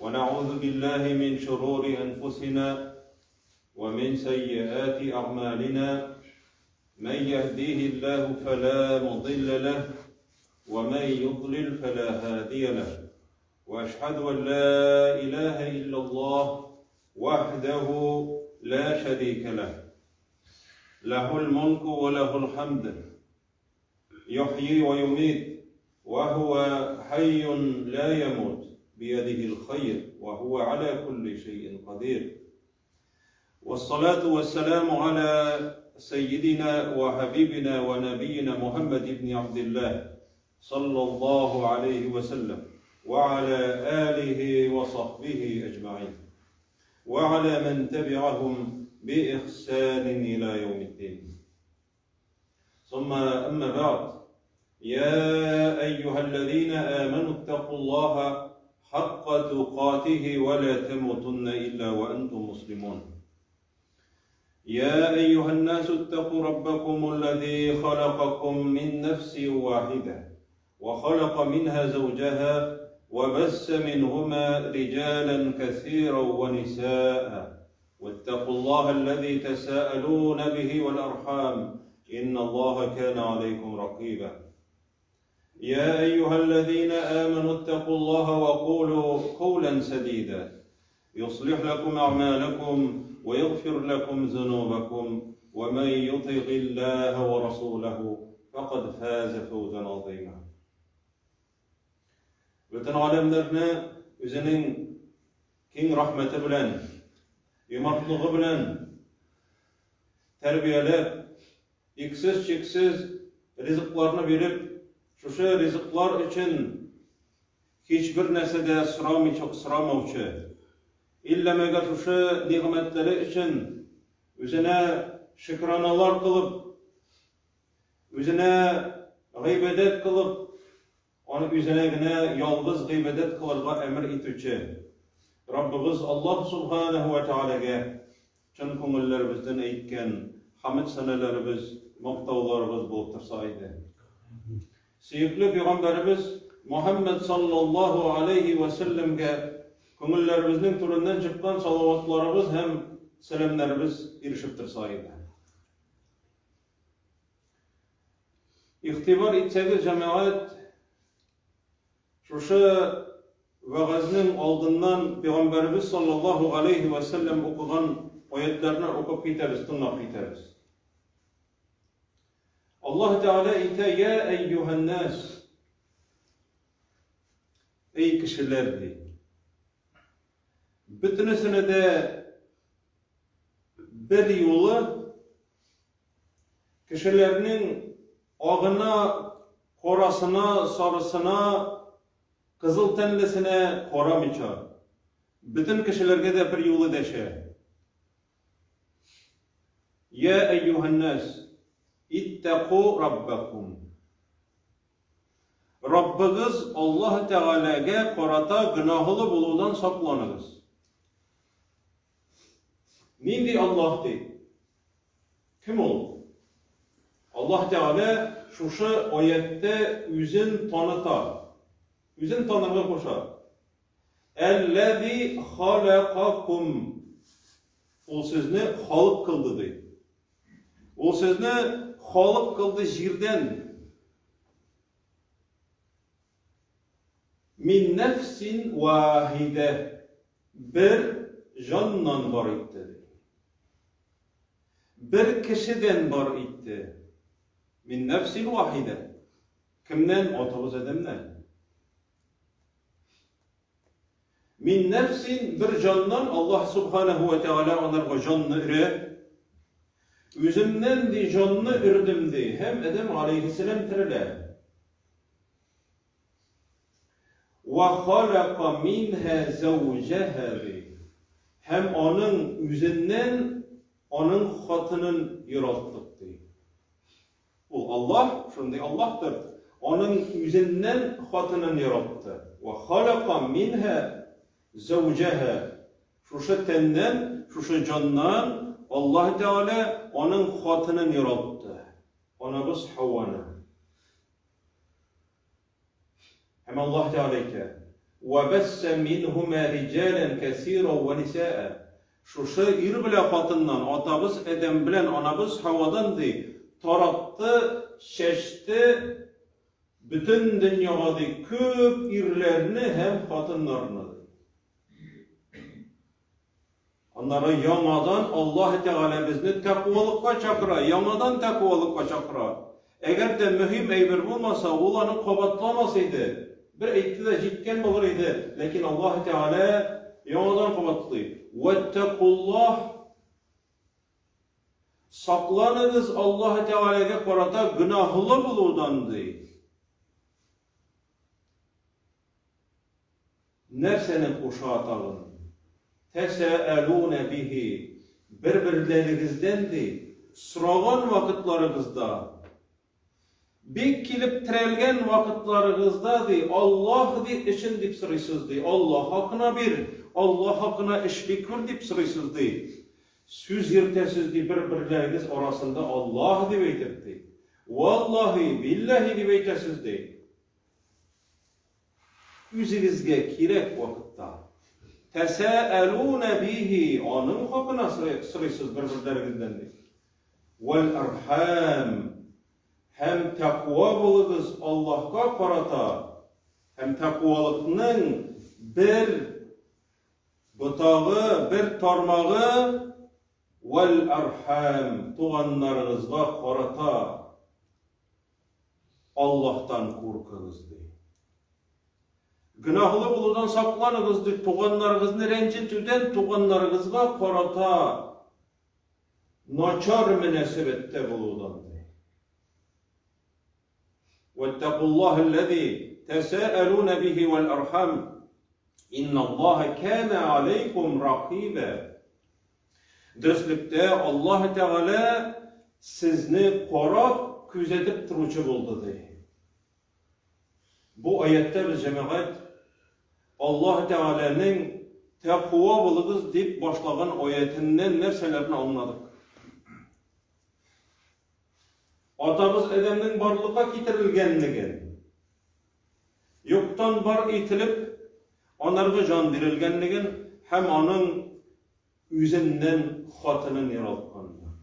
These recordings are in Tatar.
ونعوذ بالله من شرور أنفسنا ومن سيئات أعمالنا من يهديه الله فلا مضل له ومن يضلل فلا هادي له وأشهد أن لا إله إلا الله وحده لا شريك له له الملك وله الحمد يحيي ويميت وهو حي لا يموت بيده الخير وهو على كل شيء قدير والصلاة والسلام على سيدنا وحبيبنا ونبينا محمد بن عبد الله صلى الله عليه وسلم وعلى آله وصحبه أجمعين وعلى من تبعهم بإحسان إلى يوم الدين ثم أما بعد يا أيها الذين آمنوا اتقوا الله حق تقاته ولا تموتن إلا وأنتم مسلمون يا أيها الناس اتقوا ربكم الذي خلقكم من نفس واحدة وخلق منها زوجها وبس منهما رجالا كثيرا ونساء واتقوا الله الذي تساءلون به والأرحام إن الله كان عليكم رقيبا يا أيها الذين آمنوا اتقوا الله وقولوا قولا سديدا يصلح لكم أعمالكم ويغفر لكم ذنوبكم ومن يطع الله ورسوله فقد فاز فوزا عظيما Бөтен галәмнәрне үзенең киң рәхмәте белән, юмартлыгы белән тәрбияләп, иксез-чиксез ризыкларны биреп, шушы ризыклар өчен һичбер нәрсә дә сорамыйча сорамаучы, иллә мәгәр шушы нигъмәтләре өчен үзенә шөкраналар кылып, үзенә гыйбадәт кылып, аны үзенә генә ялгыз гыйбадәт кылырга әмер итүче Раббыбыз Аллаһ субханаһу ва тәгаләгә чын күңелләребездән әйткән хәмд сәнәләребез, мактауларыбыз булып торса иде. Сөекле пәйгамбәребез Мухаммад саллаллаһу алейхи ва сәлләмгә күңелләребезнең түреннән чыккан салаватларыбыз һәм сәламнәребез ирешеп торса иде. Игътибар итсәгез, җәмәгать, шушы вәгазьнең алдыннан Пәйгамбәребез саллаллаһу алейхи ва сәлләм укыган аятларны укып китәбез, тыңлап китәбез. Аллаһ Тәгалә әйтә: "Я әйюһән-нас" Эй кешеләр ди. Бөтенесенә дә бер юлы Кешеләрнең агына, карасына, сарысына, кызыл тәнлесенә карамыйча, бөтен кешеләргә дә бер юлы дәшә. Я әйюһәннәс, иттәку раббакум. Раббыгыз Аллаһ Тәгаләгә карата гөнаһлы булудан сакланыгыз. Нинди Аллаһ ди? Кем ул? Аллаһ Тәгалә шушы аятьтә үзен таныта. Үзен танырга куша. Әлләзи халакакум. Ул сезне халык кылды ди. Ул сезне халык кылды җирдән. Мин нәфсин вахидә. Бер җаннан бар итте. Бер кешедән бар итте. Мин нәфсин вахидә. Кемнән? Атабыз Адәмнән. Мин нәфсин бер җаннан Аллаһ субханаһу ва тәгалә аларга җанны өрә. Үземнән ди җанны өрдем ди һәм Адәм алейһиссәлам терелә. Ва халака минһа зәүҗәһа ди. Һәм аның үзеннән аның хатынын яраттык ди. Ул Аллаһ, шундый Аллаһтыр. Аның үзеннән хатынын яратты. Ва халака минһа зәүҗәһа. Шушы тәннән, шушы җаннан Аллаһ Тәгалә аның хатынын яратты. Анабыз Хаваны. Һәм Аллаһ Тәгалә әйтә: Вә бәссә минһумә риҗалән кәсирән вә нисаә. Шушы ир белән хатыннан, атабыз Адәм белән анабыз Һавадан, ди, таратты, чәчте бөтен дөньяга, ди, күп ирләрне һәм хатыннарны, ди. Аннары яңадан Аллаһ Тәгалә безне тәкъвалыкка чакыра, яңадан тәкъвалыкка чакыра. Әгәр дә мөһим әйбер булмаса, ул аны кабатламас иде. Бер әйтте дә җиткән булыр иде, ләкин Аллаһ Тәгалә яңадан кабатлый. Вәттәкуллаһ Сакланыгыз Аллаһ Тәгаләгә карата гөнаһлы булудан, ди. Нәрсәне куша тагын? Тәсәәлүнә бихи, бер-берләрегездән, ди, сораган вакытларыгызда, бик килеп терәлгән вакытларыгызда, ди, Аллаһ, ди, өчен дип сорыйсыз, ди, Аллаһ хакына бир, Аллаһ хакына эшли күр дип сорыйсыз, ди. Сүз йөртәсез, ди, бер-берләрегез арасында Аллаһ дип әйтеп, ди. Валлаһи, билләһи дип әйтәсез, ди. Үзегезгә кирәк вакытта. Тәсәәлүнә бихи, аның хакына сорыйсыз бер-берләрегездән, ди. Вәл архам, һәм тәкъва булыгыз Аллаһка карата, һәм тәкъвалыкның бер ботагы, бер тармагы вәл архам, туганнарыгызга карата. Аллаһтан куркыгыз, ди. Гөнаһлы булудан сакланыгыз, ди, туганнарыгызны рәнҗетүдән, туганнарыгызга карата начар мөнәсәбәттә булудан, ди. Ваттакуллаһ аллази тәсәәлүнә бихи вәл архам. Инналлаһа кана алейкум ракиба. Дөреслектә, Аллаһ Тәгалә сезне карап, күзәтеп торучы булды, ди. Бу аятьтә без, җәмәгать, Аллаһ Тәгаләнең тәкъва булыгыз дип башлаган аятеннән нәрсәләрне аңладык? Атабыз Адәмнең барлыкка китерелгәнлеген, юктан бар ителеп, анарга җан бирелгәнлеген һәм аның үзеннән хатынын яралтканны.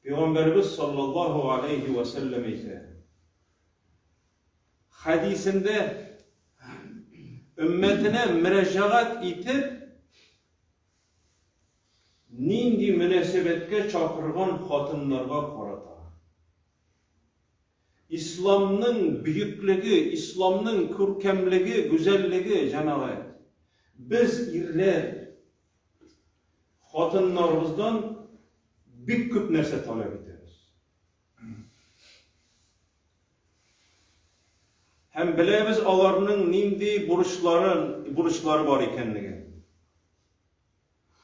Пәйгамбәребез саллаллаһу алейхи ва сәлләм әйтә. Хәдисендә өммәтенә мөрәҗәгать итеп, нинди мөнәсәбәткә чакырган хатыннарга карата. Исламның бөеклеге, исламның күркәмлеге, гүзәллеге, җәмәгать. Без ирләр хатыннарыбыздан бик күп нәрсә таләп итәбез. Һәм беләбез аларның нинди бурычларын, бурычлары бар икәнлеген.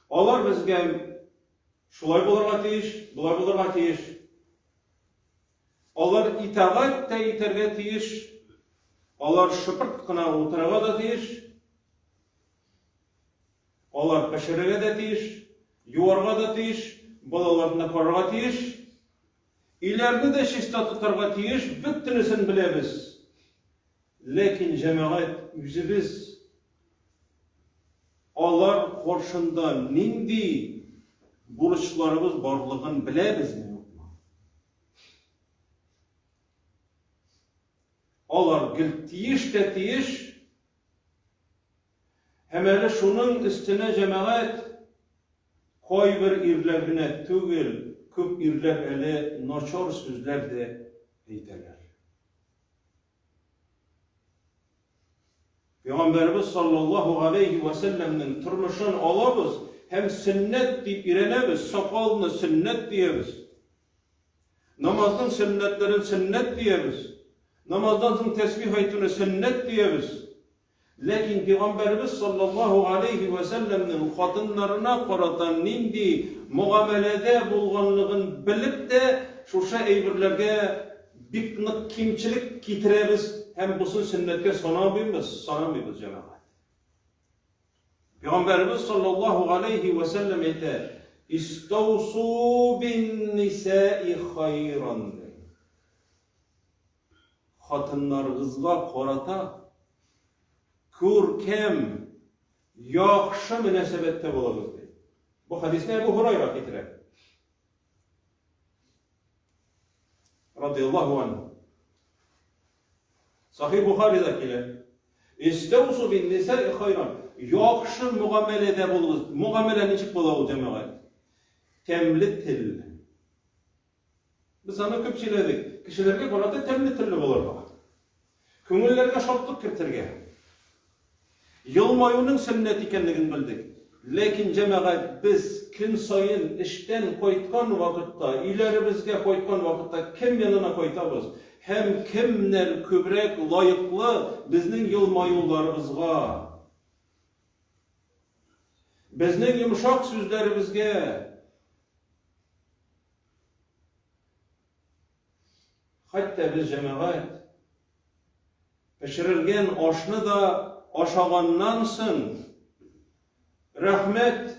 Алар безгә шулай булырга тиеш, болай булырга тиеш. Алар итагать тә итәргә тиеш, алар шыпырт кына утырырга да тиеш, алар пешерергә дә тиеш, юарга да тиеш, балаларны карарга тиеш, өйләрне дә чиста тотарга тиеш, бөтенесен беләбез. Ләкин җәмәгать үзебез алар каршында нинди бурычларыбыз барлыгын беләбезме, юкмы? Алар гел тиеш тә тиеш. Һәм әле шуның өстенә җәмәгать кайбер ирләр генә түгел, күп ирләр әле начар сүзләр дә әйтәләр. Пәйгамбәребез саллаллаһу галәйһи вә сәлләмнең тормышын алабыз һәм сөннәт дип өйрәнәбез, сакалны сөннәт диябез. Намазның сөннәтләрен сөннәт диябез. Намаздан соң тәсбих әйтүне сөннәт диябез. Ләкин Пәйгамбәребез саллаллаһу галәйһи вә сәлләмнең хатыннарына карата нинди мөгамәләдә булганлыгын белеп тә, шушы әйберләргә бик нык кимчелек китерәбез һәм бусын сөннәткә санамыйбыз, санамыйбыз, җәмәгать. Пәйгамбәребез саллаллаһу галәйһи вә сәлләм әйтә, Истаусу бин нисаи хайран. Хатыннарыгызга карата күркәм, яхшы мөнәсәбәттә булыгыз, ди. Бу хәдисне Әбу Һурайра китерә. Радияллаһу анһу. Сахих Бухарида килә. Истәүсу бин нисаи хайран. Яхшы мөгамәләдә булыгыз. Мөгамәлә ничек була ул, җәмәгать? Тәмле тел. Без аны күп сөйләдек. Кешеләргә карата тәмле телле булырга. Күңелләргә шатлык кертергә. Елмаюның сөннәт икәнлеген белдек. Ләкин, җәмәгать, без көн саен эштән кайткан вакытта, өйләребезгә кайткан вакытта кем янына кайтабыз һәм кемнәр күбрәк лаеклы безнең елмаюларыбызга, безнең йомшак сүзләребезгә? Хәтта без, җәмәгать, пешерелгән ашны да ашаганнан соң, рәхмәт,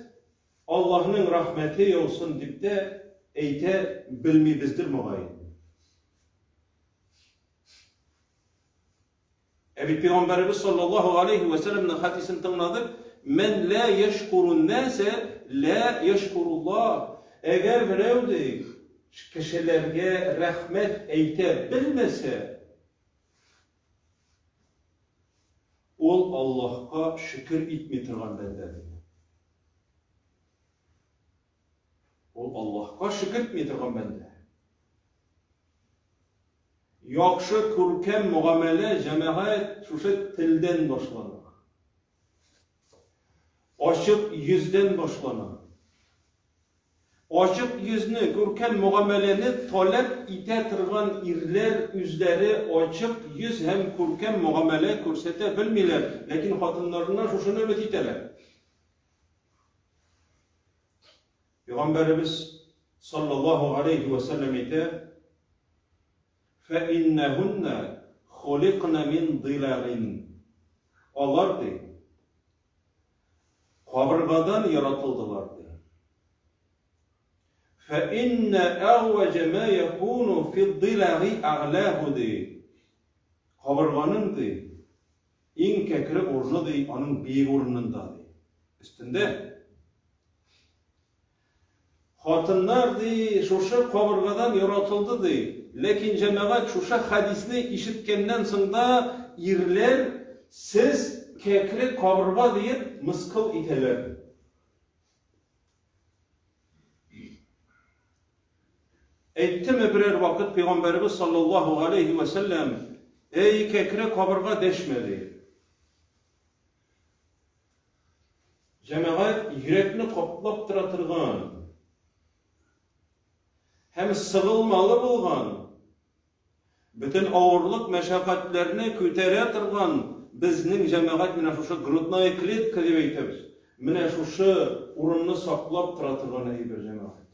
Аллаһның рәхмәте яусын дип тә әйтә белмибездер, мөгаен. Ә бит Пәйгамбәребез саллаллаһу алейһи вә сәлләмнең хәдисен тыңладык, Мән лә яшкурун нәсә лә яшкуруллаһ. Әгәр берәү ди, кешеләргә рәхмәт әйтә белмәсә, ул Аллаһка шөкер итми торган бәндә ди. Ул Аллаһка шөкер итми торган бәндә. Яхшы күркәм мөгамәлә, җәмәгать, шушы телдән башлана. Ачык йөздән башлана. Ачык йөзне, күркәм мөгамәләне таләп итә торган ирләр үзләре ачык йөз һәм күркәм мөгамәлә күрсәтә белмиләр, ләкин хатыннарыннан шушыны өмет итәләр. Пәйгамбәребез саллаллаһу галәйһи вә сәлләм әйтә, Фәиннәһүннә хуликна мин диләгин. Алар, ди, кабыргадан яратылдылар, ди. Фәиннә әгъвәҗә мә якуну фид-диләги әгъләһу, ди. Кабырганың, ди, иң кәкре урыны, ди, аның биек урынында, ди. Өстендә. Хатыннар, ди, шушы кабыргадан яратылды, ди. Ләкин, җәмәгать, шушы хәдисне ишеткәннән соң да ирләр, сез кәкре кабырга диеп мыскыл итәләр. Әйттеме берәр вакыт пәйгамбәребез саллаллаһу галәйһи вә сәлләм, Әй, кәкре кабырга дәшмә, ди. Җәмәгать йөрәкне каплап тора торган һәм сыгылмалы булган, бөтен авырлык, мәшәкатьләрне күтәрә торган безнең җәмәгать менә шушы грудная клетка дип әйтәбез. Менә шушы урынны саклап тора торган әйбер, җәмәгать.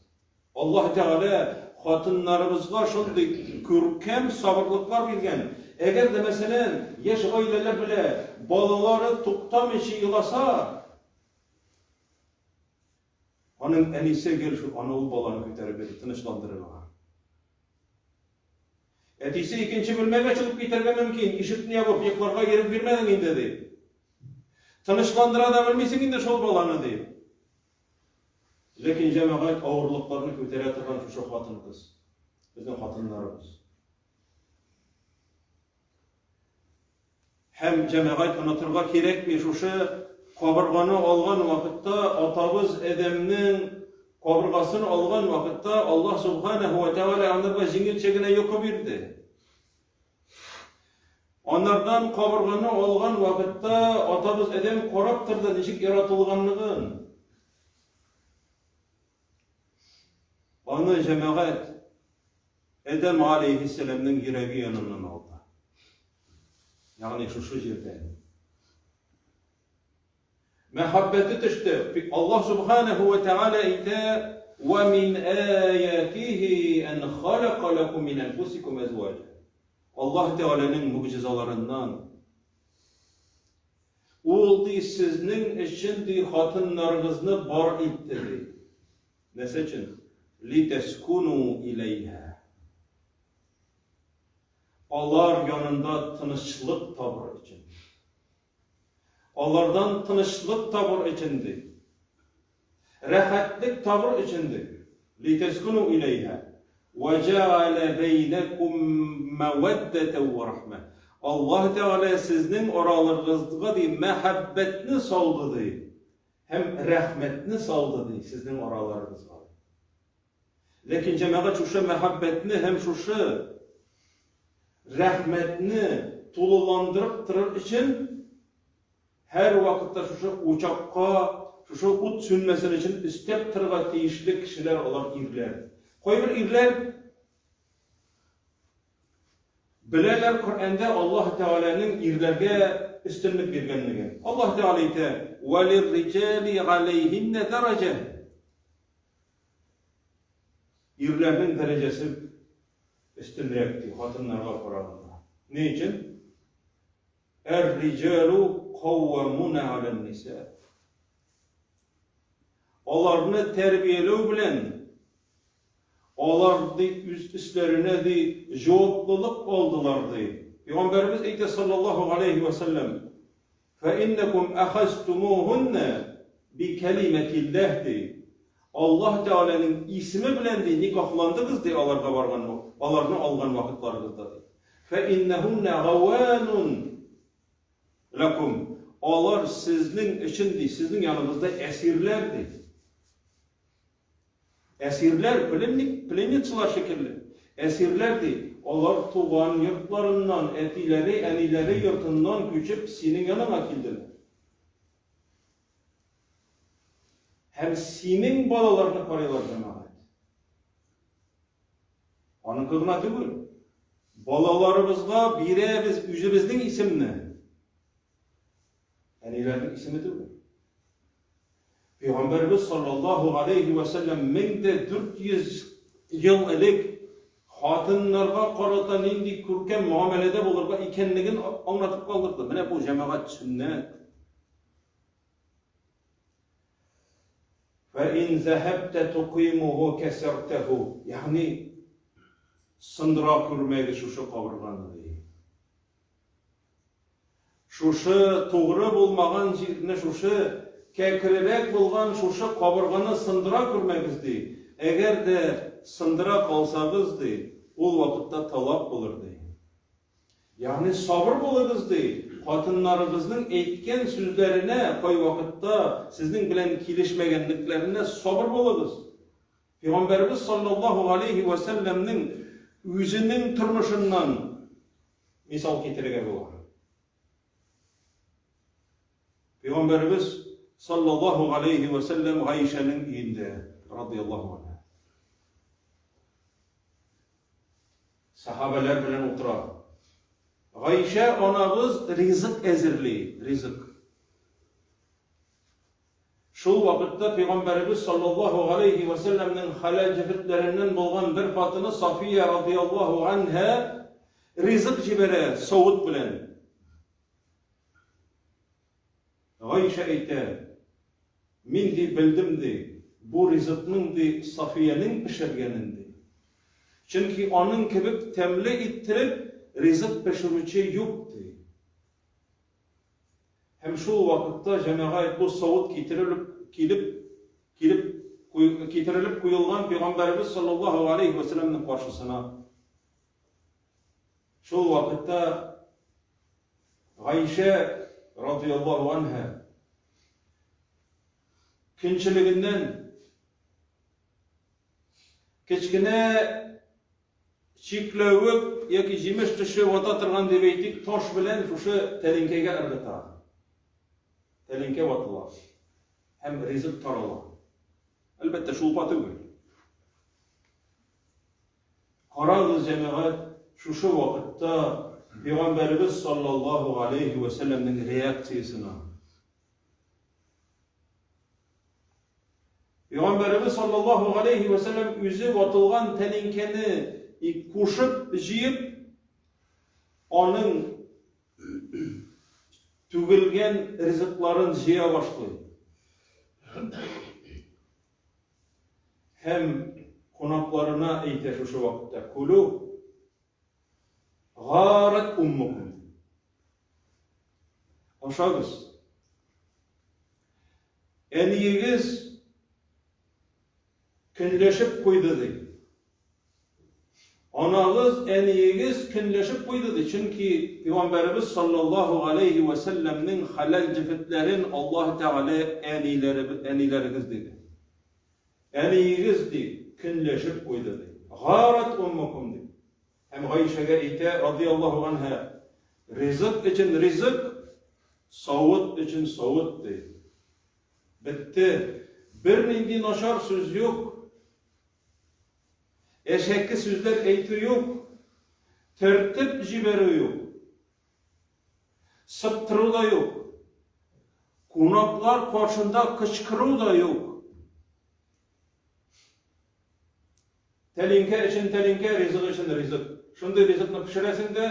Аллаһ Тәгалә хатыннарыбызга шундый күркәм сабырлыклар биргән. Әгәр дә, мәсәлән, яшь гаиләләр белә балалары туктамыйча еласа, аның әнисе гел шул аны ул баланы күтәреп йөри, тынычландырырга. Әтисе икенче бүлмәгә чыгып китәргә мөмкин, ишекне ябып, йокларга ирек бирмәдең инде, ди. Тынычландыра да белмисең инде шул баланы, ди. Ләкин җәмәгать авырлыкларны күтәрә торган шушы хатын-кыз, безнең хатыннарыбыз. Һәм җәмәгать онытырга кирәкми, шушы кабырганы алган вакытта атабыз Адәмнең кабыргасын алган вакытта Аллаһ субханаһу ва тәгалә анарга җиңелчә генә йокы бирде. Анардан кабырганы алган вакытта атабыз Адәм карап торды, ничек яратылганлыгын. Аны җәмәгать Адәм алейһиссәламнең йөрәге яныннан алды. Ягъни шушы җирдән. Мәхәббәте төште. Аллаһ субханаһу ва тааля әйтә: "Ва мин аятихи ан халака лакум мин анфусикум азваҗа". Аллаһ Тәгаләнең могҗизаларыннан Ул ди сезнең өчен ди хатыннарыгызны бар итте ди. Нәрсә өчен? Литәскуну иләйһа. Алар янында тынычлык табыр өчен. Алардан тынычлык табыр өчен ди. Рәхәтлек табыр өчен ди. Литәскүнү иләйһә. Вә җәгалә бәйнәкүм мәвәддәтән вә рахмә. Аллаһ Тәгалә сезнең араларыгызга ди мәхәббәтне салды ди һәм рәхмәтне салды ди сезнең араларыгызга. Ләкин җәмәгать шушы мәхәббәтне һәм шушы рәхмәтне тулыландырып торыр өчен һәрвакытта шушы учакка, шушы ут сүнмәсен өчен өстәп торырга тиешле кешеләр алар ирләр. Кайбер ирләр беләләр Коръәндә Аллаһ Тәгаләнең ирләргә өстенлек биргәнлеген. Аллаһ Тәгалә әйтә: "Валирриҗали галәйһиннә дәрәҗә". Ирләрнең дәрәҗәсе өстенрәк ди хатыннарга караганда. Ни өчен? Әр-риҗалу каввамуна галән-ниса. Аларны тәрбияләү белән алар ди үз өсләренә ди җаваплылык алдылар ди. Пәйгамбәребез әйтә саллаллаһу алейхи ва саллям: Фәиннәкүм әхәзтүмүһүннә бикәлимәтилләһ, ди. Аллаһ Тәгаләнең исеме белән, ди, никахландыгыз, ди, аларга барган, аларны алган вакытларыгызда, ди. Фәиннәһүннә гавәнун ләкүм. Алар сезнең өчен, ди, сезнең яныгызда әсирләр, ди. Әсирләр, пленник, пленницалар шикелле. Әсирләр, ди, алар туган йортларыннан, әтиләре, әниләре йортыннан күчеп, синең яныңа килделәр. Һәм синең балаларны карыйлар, җәмәгать. Аныкы гына түгел. Балаларыбызга бирәбез үзебезнең исемне. Әниләрнең исеме түгел. Пәйгамбәребез саллаллаһу алейхи ва сәлләм 1400 ел элек хатыннарга карата нинди күркәм мөгамәләдә булырга икәнлеген аңлатып калдырды. Менә бу җәмәгать сөннәт. Фә ин зәһәбтә тукыймуһу кәсәртәһу. Ягъни сындыра күрмәгез шушы кабырганы ди. Шушы тугры булмаган җирне, шушы кәкрерәк булган шушы кабырганы сындыра күрмәгез, ди. Әгәр дә сындыра калсагыз, ди, ул вакытта талак булыр, ди. Ягъни сабыр булыгыз, ди, хатыннарыгызның әйткән сүзләренә, кайвакытта сезнең белән килешмәгәнлекләренә сабыр булыгыз. Пәйгамбәребез саллаллаһу галәйһи вә сәлләмнең үзенең тормышыннан мисал китерергә була. Пәйгамбәребез саллаллаһу алейхи ва сәлләм Гаишәнең өендә, радияллаһу анha. Сахабәләр белән утыра. Гаишә анабыз ризык әзерли, ризык. Шул вакытта Пәйгамбәребез саллаллаһу галәйһи вә сәлләмнең хәләл җефетләреннән булган бер хатыны Сафия радияллаһу анһа ризык җибәрә савыт белән. Гайшә әйтә, мин ди белдем ди, бу ризыкның ди Сафиянең пешергәнен ди. Чөнки аның кебек тәмле иттереп ризык пешерүче юк ди. Һәм шул вакытта җәмәгать бу савыт китерелеп килеп килеп китерелеп куелган пәйгамбәребез саллаллаһу алейхи ва сәлләмнең каршысына. Шул вакытта Гайшә радияллаһу анһа көнчелегеннән кечкенә Чикләвек яки җимеш төше вата торган дип әйтик, таш белән шушы тәлинкәгә ыргыта. Тәлинкә ватыла һәм ризык тарала. Әлбәттә, шулпа түгел. Карагыз, җәмәгать, шушы вакытта Пәйгамбәребез саллаллаһу алейхи ва сәлләмнең реакциясенә. Пәйгамбәребез саллаллаһу галәйһи вә сәлләм үзе ватылган тәлинкәне кушып җыеп, аның түгелгән ризыкларын җыя башлый. Һәм кунакларына әйтә шушы вакытта, кулу. Гарат уммукум. Ашагыз. Әниегез көнләшеп куйды ди. Анагыз, әниегез көнләшеп куйды ди, чөнки Пәйгамбәребез саллаллаһу алейһи вә сәлләмнең хәләл җефетләрен Аллаһ Тәгалә әниләре, әниләрегез диде. Әниегез ди, көнләшеп куйды ди. Гарат уммукум ди. Һәм Гайшәгә әйтә, радияллаһу анһа, ризык өчен ризык, савыт өчен савыт ди. Бетте. Бернинди начар сүз юк. Әшәке сүзләр әйтү юк. Төртеп җибәрү юк. Сыптыру да юк. Кунаклар каршында кычкыру да юк. Тәлинкә өчен тәлинкә, ризык өчен ризык. Шундый ризыкны пешерәсең дә,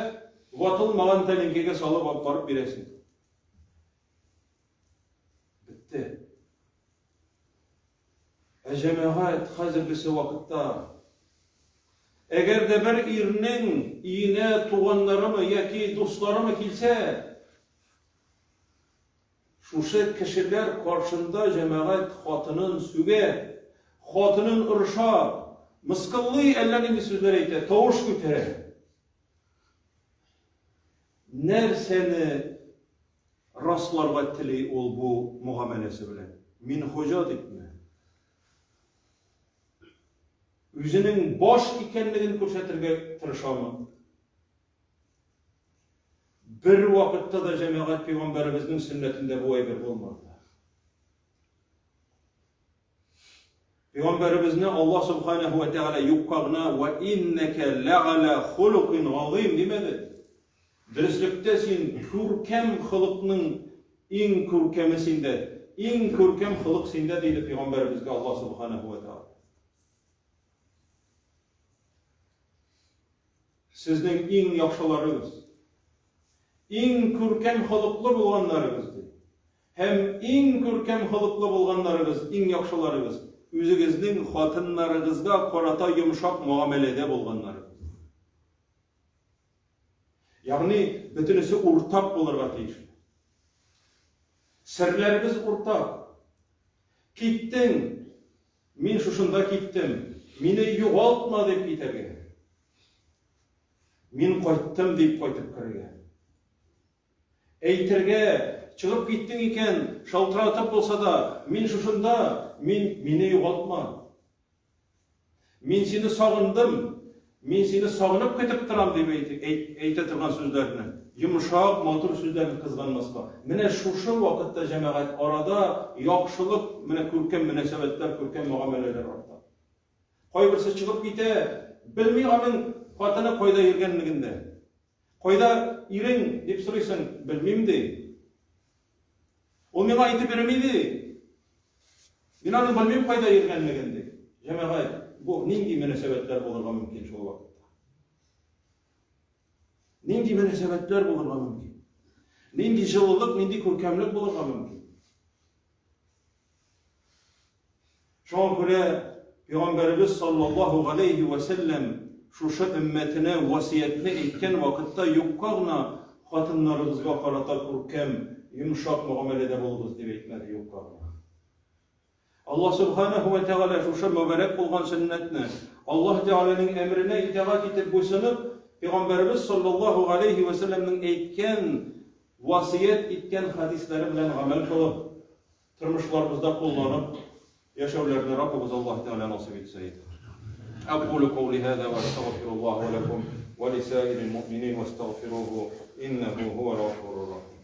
ватылмаган тәлинкәгә салып алып барып бирәсең. Бетте. Ә җәмәгать хәзергесе вакытта әгәр дә бер ирнең өенә туганнарымы яки дусларымы килсә, Шушы кешеләр каршында җәмәгать хатынын сүгә, хатынын орыша, мыскыллый, әллә нинди сүзләр әйтә, тавыш күтәрә. Нәрсәне расларга тели ул бу мөгамәләсе белән? Мин хуҗа дипме? Үзенең баш икәнлеген күрсәтергә тырышамы? Бер вакытта да җәмәгать пәйгамбәребезнең сөннәтендә бу әйбер булмады. Пәйгамбәребезне Аллаһ субханаһу ва тәгалә юкка гына ва иннәкә ләгала хулукин газыйм димәде. Дөреслектә син күркәм холыкның иң күркәме синдә, иң күркәм холык синдә диде пәйгамбәребезгә Аллаһ субханаһу ва тәгалә. Сезнең иң яхшыларыгыз, иң күркәм холыклы булганнарыгыз, ди. Һәм иң күркәм холыклы булганнарыгыз, иң яхшыларыгыз, үзегезнең хатыннарыгызга карата йомшак мөгамәләдә булганнарыгыз. Ягъни, бөтенесе уртак булырга тиеш. Серләребез уртак. Киттең, Мин шушында киттем, мине югалтма дип китәргә. Мин кайттым дип кайтып керергә. Әйтергә, чыгып киттең икән, шалтыратып булса да, мин шушында, мин мине югалтма. Мин сине сагындым, мин сине сагынып көтеп торам дип әйтә торган сүзләрне, йомшак, матур сүзләрне кызганмаска. Менә шушы вакытта җәмәгать арада яхшылык, менә күркәм мөнәсәбәтләр, күркәм мөгамәләләр арта. Кайберсе чыгып китә, белми аның хатыны кайда йөргәнлеген дә. Кайда ирең дип сорыйсың, белмим ди. Ул миңа әйтеп йөрми ди. Мин аның белмим кайда йөргәнлеген ди. Җәмәгать, бу нинди мөнәсәбәтләр булырга мөмкин шул вакытта? Нинди мөнәсәбәтләр булырга мөмкин? Нинди җылылык, нинди күркәмлек булырга мөмкин? Шуңа күрә Пәйгамбәребез саллаллаһу галәйһи вә сәлләм шушы өммәтенә васыятьне әйткән вакытта юкка гына хатыннарыгызга карата күркәм, йомшак мөгамәләдә булыгыз дип әйтмәде юкка гына. Аллаһ субханаһу ва тәгалә шушы мөбарәк булган сөннәтне Аллаһ Тәгаләнең әмеренә итагать итеп буйсынып, Пәйгамбәребез саллаллаһу галәйһи вә сәлләмнең әйткән, васыять иткән хәдисләре белән гамәл кылып, Тормышларыбызда кулланып яшәүләрне Раббыбыз Аллаһ Тәгалә насыйп итсә иде. أقول قولي هذا وأستغفر الله ولكم ولسائر المؤمنين واستغفروه إنه هو الغفور الرحيم.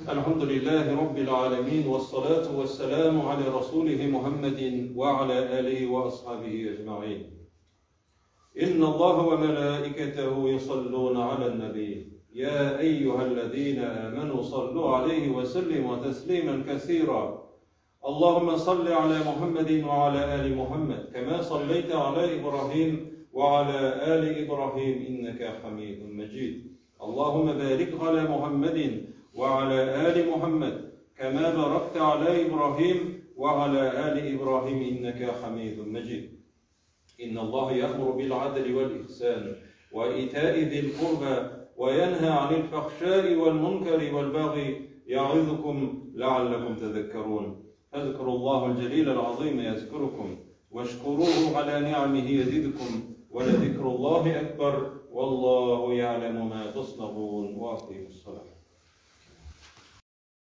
الحمد لله رب العالمين والصلاة والسلام على رسوله محمد وعلى آله وأصحابه أجمعين إن الله وملائكته يصلون على النبي يا أيها الذين آمنوا صلوا عليه وسلموا تسليما كثيرا. اللهم صل على محمد وعلى آل محمد كما صليت على إبراهيم وعلى آل إبراهيم إنك حميد مجيد اللهم بارك على محمد وعلى آل محمد كما باركت على إبراهيم وعلى آل إبراهيم إنك حميد مجيد إن الله يأمر بالعدل والإحسان وإيتاء ذي القربى وينهى عن الفحشاء والمنكر والبغي يعظكم لعلكم تذكرون فاذكروا الله الجليل العظيم يذكركم واشكروه على نعمه يزدكم ولذكر الله أكبر والله يعلم ما تصنعون وأقيموا الصلاة.